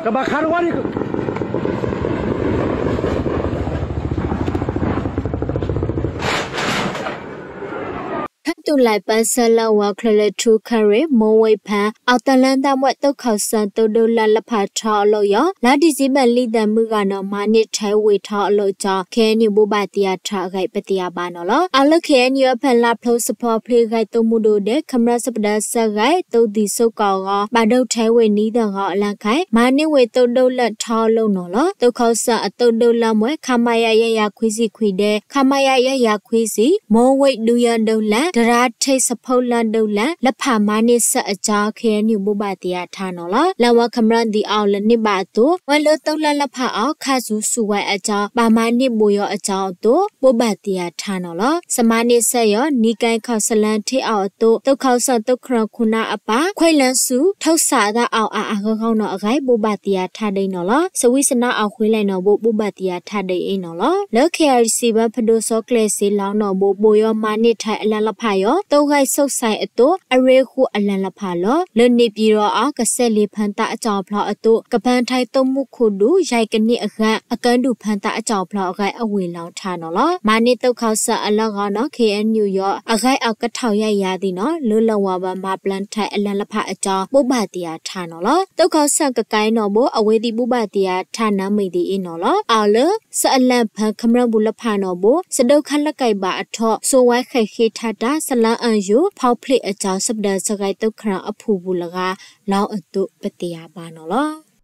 ကဘၣ်ခးတဝါဒံး ဖဲတူၢ်လၢ်ပၢဆှၢလၢဝီၤချၢလၢထူခရံာ် မိၢ်ဝ့ၢ်ဖၢ အီးတလၢတၢ်မွဲၣ် သုးခီၣ်စၢၣ်သုးဒိၣ်လၢ်လၢ်လၢဖးထီအလိၣ်ယီၤ လါဒံၣ်စ့ဘၢၣ်လံသၢမုၢ်ဂၤနီၤ မၤန့ၢ်ထဲဝ့ၤထီအလိၣ်အကၠီ KNU ဘိးဘၣ်သ့ၣ်ယၤထးအဂ့ၢ် ပသ့ၣ်ညါဘၣ်နီၤလီၤ. အီၤလၢ KNU အဖၢၣ်လါဖျိစဖီဖျ့ ဂဲၤသိၣ်မူဒိၣ်ဒဲး ခမျၢၢ်စပဒၢၣ်စ့ၢ်ဂဲၤ သုးဒံၣ်စိကီၢ်အဂီၢ် ဘၣ်ဒိထဲဝ့ၤနံၤသၢဂီၤအလၢ်ခဲ မၤန့ၢ်ဝ့ၤသုးဒိၣ်လၢ်ထီအလိၣ်နီၤလီၤ. သုးခီၣ်စၢၣ်အသုးဒိၣ်လၢ်မွဲၣ် ခမရ ယဲၢ်ယၤခွံဆံခွံဒဲး ခမရ ယဲၢ်ယၤခွံဆံ မိၢ်ဝ့ၢ်ဒုယၤဒိၣ်လၢ် တရါထ့ၣ်စဖိလၢ်ဒိၣ်လၢ် လၢဖးမၤန့ၢ်ဆၢၣ်အကၠီ KNU ဘိးဘၣ်သ့ၣ်ယၤထးနီၤလီၤ. လၢဝဲခမျၢၢ်ဒ်အီၤလၢန့ၢ်ဘၣ်အသိး ဝဲလၢသုးလၢ်လၢဖးအီၤ ခးစူၤဆူၣ်ဝဲအကၠီ ဘၣ်မၤန့ၢ်ဘိးယီၤအကၠီအသိး ဘိးဘၣ်သ့ၣ်ယၤထးနီၤလီၤ. စမၤန့ၢ်ဆၢၣ်ယီၤ နံၤကဲခီၣ်စလၢထ့ၣ်အီၤအသိး သုးခီၣ်စၢၣ်သုးခရၢၣ်ခိၣ်နၢ်အပၢ် ခွဲလၢဆူၣ် ထုးစးသးအီၤအါအါဂီၢ်ဂီၢ်နီၤအဂ့ၢ် ဘိးဘၣ်သ့ၣ်ယၤထးဒ်အံၤနီၤလီၤ. စဝံစနါအီၤဃ့လဲၣ်နီၣ်ဘိ ဘိးဘၣ်သ့ၣ်ယၤထးဒ်အံၤနီၤလီၤ. လၢ KIC ဘၢဖဒိၣ်စီၤကျဲၤစ့လီၤနီၣ်ဘိ ဘိးယီၤမၤန့ၢ်ထဲအလၢ်လၢဖးယီၤ သုးဂဲၤစိာ်ဆဲးအသိး အရ့ဃုာ်အလၢ်လၢဖးလီၤ. လၢန့ၣ်ပၠံၤရီၤအီၤ ကစဲးလ့ၤဖၢသးအကၠီဖျီအသိး ကဖၢထဲသုးမုၢ်ခိၣ်ဒူၣ် ယဲၢ်ကနံၣ်အဂၤ အကၢဒူၣ်ဖၢသးအကၠီဖျီအဂ့ၢ် အဝ့ၢ်လီၤထးနီၤလီၤ. မၤန့ၢ်သုးခီၣ်စၢၣ်အလၢ်ဂီၤနီၤ KNU ယီၤ အဂ့ၢ်အီၤကထီၣ်ယၤယၤသ့ၣ်နီၤ လၢလၢဝဲဝဲမၤပျၢၤထဲအလၢ်လၢဖးအကၠီ ဘိးဘၣ်သ့ၣ်ယၤထးနီၤလီၤ. သုးခီၣ်စၢၣ်ကကဲနီၣ်ဘိ အဝဲသ့ၣ်ဘိးဘၣ်သ့ၣ်ယၤထးနါမ့ၢ်ဒ်အံၤနီၤလီၤ. အီၤလၢ စၢလၢ်ဖၢခမျၢၢ်ပူၤလၢဖးနီၣ်ဘိ စဒိၣ်ခါလၢကဲဘၣ်အထီၣ် စိဝဲဃဲးဃ့ထါတၢ် စလါအယူၤ ဖီဖျ့အကၠီ စပဒၢၣ်စ့ၢ်ဂဲၤသုးခရၢၣ်အဖုၣ်ပူၤလၢဂၤ လီၤအသိးပသ့ၣ်ညါဘၣ်နီၤလီၤ.